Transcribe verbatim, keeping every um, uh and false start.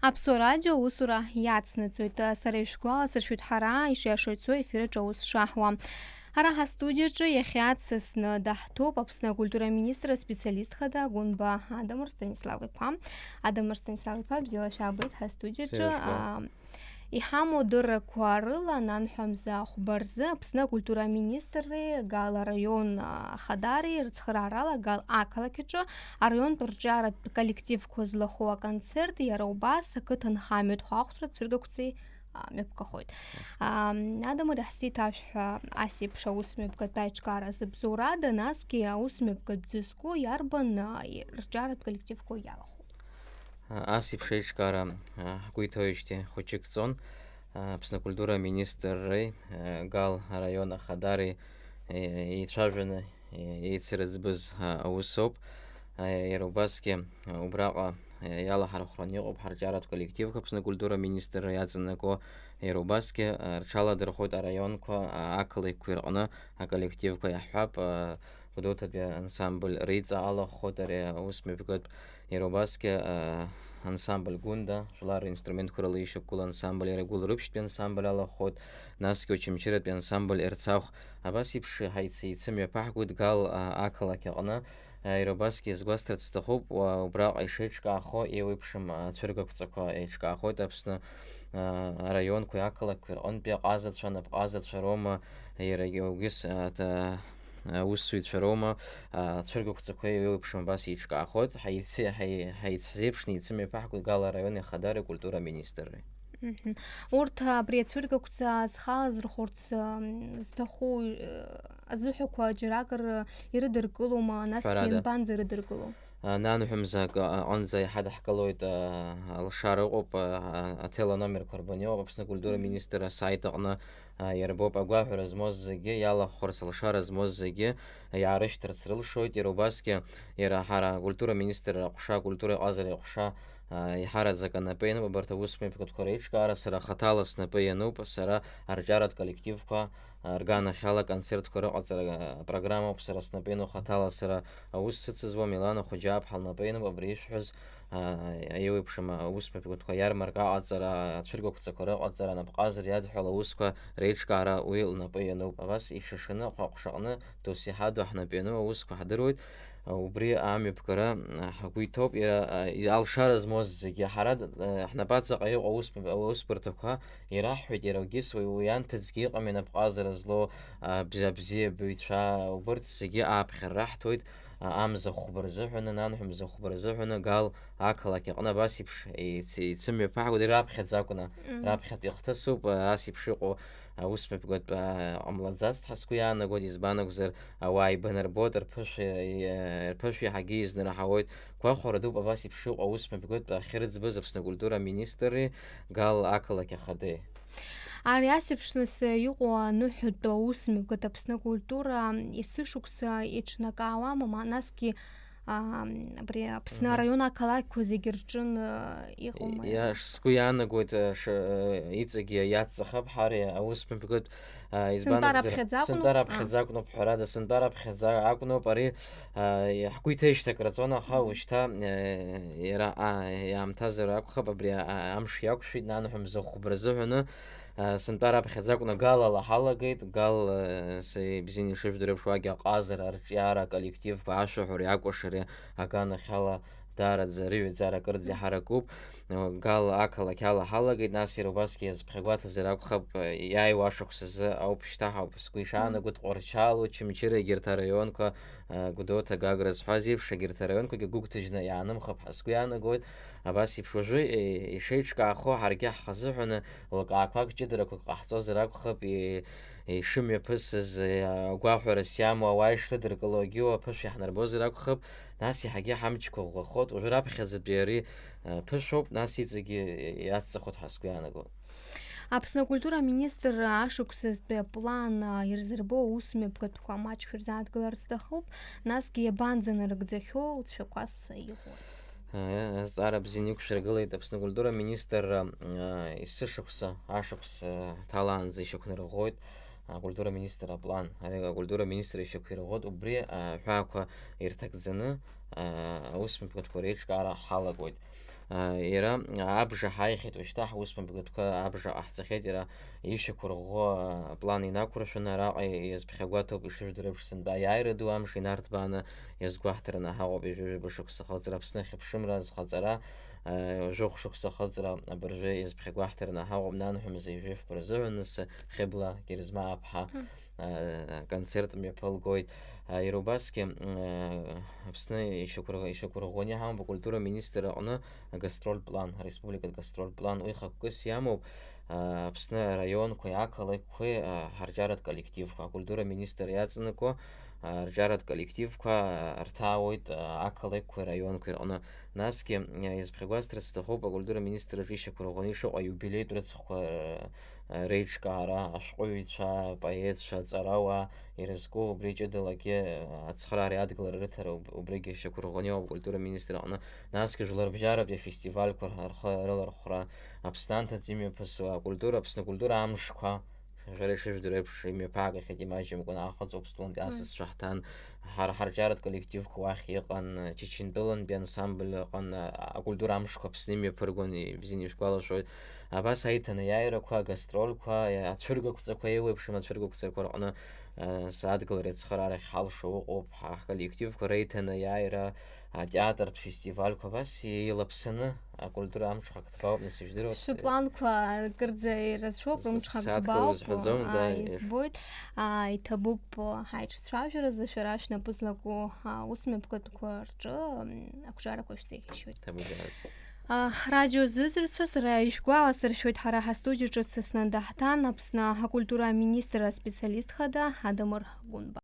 Аԥсуа радио аусура иацнаҵоит. Сара ишәгәаласыршәоит ҳара ишиашоу ицо ефир аҿы аус шаҳуа. Ҳара ҳастудиаҿы иахьа дсасны даҳҭоуп Аԥсны акультура аминистр аспециалист хада Гәынба Адамыр Станислав-иԥа. Адамыр Станислав-иԥа, бзиала шәаабеит ҳастудиаҿы. Бзиала шәбо. Аа, иҳамоу дыррақәа рыла, нанҳәамза, хәба рзы Аԥсны акультура аминистрреи Гал араион, аа, ахадареи рыцхыраарала Гал ақалақь аҿы араионтә рҿиаратә коллективқәа злахәу аконцерт, иара убас ақыҭанхамҩатә хәаахәҭра цәыргақәҵеи, а, мҩаԥгахоит. Ам, Адамыр, иаҳзеиҭашәҳәа, ас еиԥш аусмҩаԥгатә аиҿкаара зыбзоурада, насгьы аусмҩаԥгатә бзы зку иарбан, а, и-, рҿиаратә коллективқәа иалахәу? А, ас еиԥш аиҿкаара, а, ҳгәы иҭоуижьҭеи хәыҷык ҵуан. А, Аԥсны акультура аминистрреи, а, Гал араион ахадареи, е, еицәажәаны, е, еицырыӡбыз, а, аус ауп. А, иара убасгьы, а, убраҟа, а, иалаҳархәраны иҟоуп ҳарҿиаратә коллективқәа Аԥсны акультура аминистрра иаҵанакуа, иара убасгьы, а, рҽаладырхәоит араионқәа, а, ақалақьқәа рҟны аколлективқәа, иаҳҳәап, а, Гәдоуҭатәи ансамбль Риҵа алахәхоит ари аусмҩаԥгатә, иара убасгьы, а, ансамбль Гәында, жәлар ринструментқәа рыла ишьақәгылоу ансамбль, иара Гәылрыԥшьтәи ансамбль алахәхоит, насгьы Очамчыратәи ансамбль Ерцахә. Абас еиԥш ҳаицеицымҩаԥаҳгоит Гал, а, ақалақь аҟны. Иара убасгьы иазгәасҭарц сҭахуп, уа-, убраҟа ишеиҿкаахо еиуеиԥшым ацәыргақәҵақәа еиҿкаахоит Аԥсны, а, араионқәеи ақалақьқәеи рҟынтәи аҟазацәа, анапҟазацәа роума, иара угьы с-, а, т-, аусзуҩцәа роума, а, ацәыргақәҵақәа еиуеиԥшым абас еиҿкаахоит, ҳаици-, ҳаи-, ҳаицҳзеиԥшны еицымҩаԥаҳгоит Гал араиони ахадареи акультура аминистрреи. Мгм. Урҭ абри ацәыргақәҵа зхалазырхәырц, м, зҭаху, э, азыҳәақәа џьаракыр ирыдыркылома, насгьы Ҳәарада. Ианбанӡа ирыдыркыло? А, нанҳәамза акы аҟынӡа иҳадаҳкылоит, а, алшара ыҟоуп, а, а, аҭел аномерқәа рбаны иҟоуп, Аԥсны акультура Мгм. Министр асайт аҟны, а, иарбоуп, агәаҳәара змоз зегьы, иалахәхарц алшара змоз зегьы иаарышьҭырц рылшоит, иара убасгьы иара ҳара акультура министр аҟәша, акультура иҟазара иҟәша, а, иҳараӡак анапы иануп абарҭ аусмҩаԥгатәқәа реиҿкаара, сара хаҭала снапы иануп, сара арҿиаратә коллективқәа, а, рганахьала аконцертқәа рыҟаҵара, а, апрограммоуп сара снапы иану, хаҭала сара аус сыцызуа, Милана Хоџьааԥҳа лнапы иануп абри ишәҳәаз, а, еиуеиԥшым аусмҩаԥгатәқәа, иармарка аҟаҵара, ацәыргақәҵақәа рыҟаҵара, анапҟазара иадҳәалоу аусқәа реиҿкаара уи лнапы иануп. Абас ишашаны ахәаҟәшаҟны досу иҳадоу ҳнапы иану аусқәа ҳдыруеит. Убри амҩаԥгара, а, ҳгәы иҭоуп, иара, а, и-, алшара змоз зегьы. Ҳара, а, ҳнапаҵаҟа иҟоу аус-, аусбарҭақәа ираҳҳәеит, иара угьы уи, уи анҭыҵгьы иҟам инапҟазара злоу, а, бзиа-, абзиабаҩцәа, убырҭ зегьы ааԥхьара раҳҭоит, а, амза хәба рзыҳәаны, нанҳәа мза хәба рзыҳәаны, Гал ақалақь аҟны абас еиԥш еици-, еицымҩаԥаҳгоит, раԥхьаӡа акәны, Мгм. Раԥхьатәи ахҭысуп, а, ас еиԥш иҟоу аусмҩаԥгатә, а, ҟамлаӡацт ҳәа сгәы иаанагоит, избан акәзар, ауаа еибанарбоит, рԥышәа, е, рԥышәа иаҳагьы изнарҳауеит. Гәахәара дуп абас еиԥш иҟоу аусмҩаԥгатә ахьырӡбыз Аԥсны акультура аминистрреи Гал ақалақь ахадеи. Ари ас еиԥш нас иҟоу аныҳәатә аусмҩаԥгатә Аԥсны акультура есышықәса еиҿнакаауама, ма насгьы, а, абри Аԥсны Мгм. араион ақалақьқәа зегьы рҿын, а, иҟоума? Иа-, сгәы иаанагоит, а, ш-, а, иҵегьы иацҵахап ҳара аусмҩаԥгатә, а, избан Сынтәа акәзар, раԥхьаӡа акәну? сынтәа А. раԥхьаӡа акәноуп, ҳәарада, сынтәа раԥхьаӡа акәноуп, ари, а, ҳгәы иҭеижьҭеи акыр ҵуан, аха Мгм. уажәшьҭа, а, иара, а, иаамҭазар акәхап, абри, а, амш иақәшәеит, нанҳәа мза хәба рзыҳәаны, а, сынтәа раԥхьаӡа акәны Галала ҳалагеит, Гал, а, са ибзианы ишыжәдыруа еиԥш, уагьы аҟазара, арҿиара, аколлективқәа, ашәаҳәареи акәашареи аганахьала даараӡа рыҩаӡара акырӡа Мгм. иҳаракуп. Гал ақалақь ала ҳалагеит, нас иара убасгьы иазԥхьагәаҭазар акәхап, иааиуа ашықәс азы ауп, шьҭа ҳауп, сгәы ишаанагоит, Тҟәарчал, Очамчыра, егьырҭ араионқәа, Гәдоуҭа, Гагра зҳәаз еиԥш, егьырҭ араионқәагьы гәыгәҭажьны иаанымхап ҳәа сгәы иаанагоит. Абас еиԥш уажәы, е, ишеиҿкаахо ҳаргьы ҳхазыҳәаны лкаақәак ҷыдарақәак ҟаҳҵозар акәхап, е, ишымҩаԥысыз, е, агәаҳәарас иамоу ауаа ишрыдыркылогьы уа ԥышәа иаҳнарбозар акәхап, нас иаҳагьы ҳамчқәа ӷәӷәахоит. Уажәы раԥхьаӡатәи ари, е, ԥышәоуп, нас иҵегьы иацҵахоит ҳәа сгәы иаанагоит. Аԥсны акультура аминистрра ашықәсазтәи аплан, а, ирзырбо аусмҩаԥгатәқәа маҷк шәырзааҭгылар сҭахуп, насгьы иабанӡанарыгӡахьоу лҵшәақәас иҟоу? Э, азҵаара бзианы иқәшәыргылеит Аԥсны акультура аминистрра, э, есышықәса, ашықәс, э, ҭалаанӡа ишьақәнарӷәӷәоит акультура аминистр аплан. Ари акультура аминистр ишьақәирӷәӷәоит, убри, э, аҳәаақәа ирҭагӡаны, э, аусмҩаԥгатәқәа реиҿкаара ҳалагоит. Иара абжа ҳаихьеит, уажәшьҭа ҳусмҩаԥгатәқәа абжа ҟаҳҵахьеит, иара ишьақәырӷәӷәо аплан инақәыршәаны араҟа иазԥхьагәаҭоуп, ишыжәдыруа еиԥш, сынтәа аиааира ду амш инарҭбааны иазгәаҳҭараны ҳаҟоуп, ҩажәа шықәса ахыҵра, Аԥсны ахьыԥшымра азхаҵара, жәохә шықәса ахыҵра абыржәы иазԥхьагәаҳҭараны ҳаҟоуп, нанҳәа мза ҩажәи фба рзыҳәан, нас Хьыбла Герзмааԥҳа аконцерт мҩаԥылгоит. Иара убасгьы Аԥсны ишьақәырӷ-, ишьақәырӷәӷәаны иҳамоуп акультура министр аҟны агастрольтә план, ареспубликатә гастрольтә план, уи хықәкыс иамоуп. Аԥсны араионқәеи ақалақьқәеи ҳарҿиаратә коллективқәа, акультура министр иаҵанакуа арҿиаратә коллективқәа рҭаауеит ақалақьқәеи араионқәеи рҟны. Насгьы иазԥхьагәасҭарц сҭахуп, акультура министр аҿы ишьақәырӷәӷәаны ишыҟоу аиубилеитә рыцхәқәа реиҿкаара, ашәҟәыҩҩцәа, апоетцәа, аҵарауаа ирызку убри ҷыдалагьы ацхыраареи адгылареи рыҭара уб-, убригьы шьақәырӷәӷәаны иҟоуп акультура министр аҟны. Насгьы жәларбжьаратәи афестивальқәа рхы рылархәра, Аԥсны анҭыҵ имҩаԥысуа акультура, Аԥсны акультура амшқәа, шәара ишыжәдыруа еиԥш, имҩаԥаагахьеит имаҷымкәан, аахыҵ Аԥсны аҟынтәи асасцәа ҳҭан, ҳара ҳарҿиаратә коллективқәа уахь иҟан, Чечентәылантәи ансамбль ыҟан, акультура амшқәа Аԥсны имҩаԥыргон, ибзианы ишәгәалашәоит. Абас аиҭанеиааирақәа, агастрольқәа, ацәыргақәҵақәа, еиуеиԥшым ацәыргақәҵақәа рҟны, сааҭгылара ацхыраара ахьҳалшо ыҟоуп, ҳа-, ҳколлективқәа реиҭанеиааира, атеатртә фестивальқәа абас еилаԥсаны акультура амҽхак ҭбаауп, нас ижәдыруа. Шәыпланқәа кырӡа ирацәоуп, рымҽхак сааҭгылара ҭбаауп, узҳәаӡом, да, аа, избоит. Аа, иҭабуп ҳаиҿцәажәаразы, шәара шәнапы злаку, аа, усмҩаԥгатәқәа рҿы, м, ақәҿиарақәа шәзеиӷьашьоит. Ҭабуп, даараӡа. Аа, радио зыӡырҩцәа, сара ишәгәаласыршәоит, ҳара ҳастудиа ҿыц Аԥсны даҳҭан Аԥсны акультура аминистр аспециалист хада Адамыр Гәынба.